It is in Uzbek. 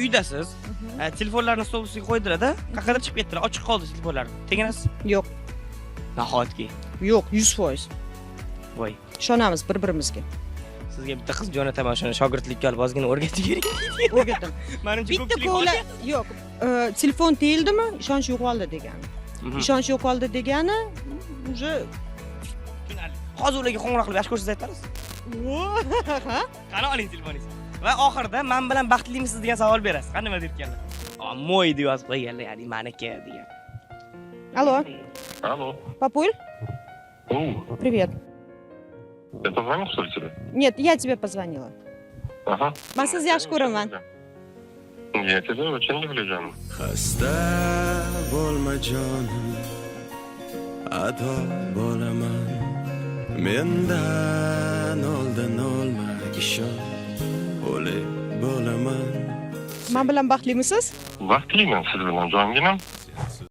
Uydasiz. Telefonlarni stol ustiga qo'ydilar-da, qayerga chiqib ketdilar, ochiq qoldi telefonlar. Teginasiz? Yo'q. Nahotki? Yo'q, 100%. Voy. Ishonamiz bir birimizga. Sizga bitta qiz jo'nataman, shuni shogirdlikka olib, ozgina o'rgatib bering. O'rgatim. Manimcha, Bitta ko'pchilik ko'la yo'q. Telefon tegildimi, ishonch yo'qoldi degani. Ishonch yo'qoldi degani уже. Tushunarli. Hozir ularga qo'ng'iroq qilib, yaxshi ko'rsangiz aytasiz. Ha? Qani, oling telefoningizni. Va oxirida "Men bilan baxtlimisiz?" degan savol berasiz. Qani, nima derkanlar? "Мой" deb yozib qo'yganlar, ya'ni maniki degan. Алло. Алло. Папуль, Оу, привет. Я позвонил, что ли, тебе? Нет, я тебе позвонила. Ага. Man sizni yaxshi ko'raman. Я тебя очень люблю, Жанна. Xasta bo'lma, jonim, ado bo'laman. Mendan oldin o'lma, ishon, o'lik bo'laman. Man bilan baxtlimisiz? Baxtliman siz bilan, jonginam.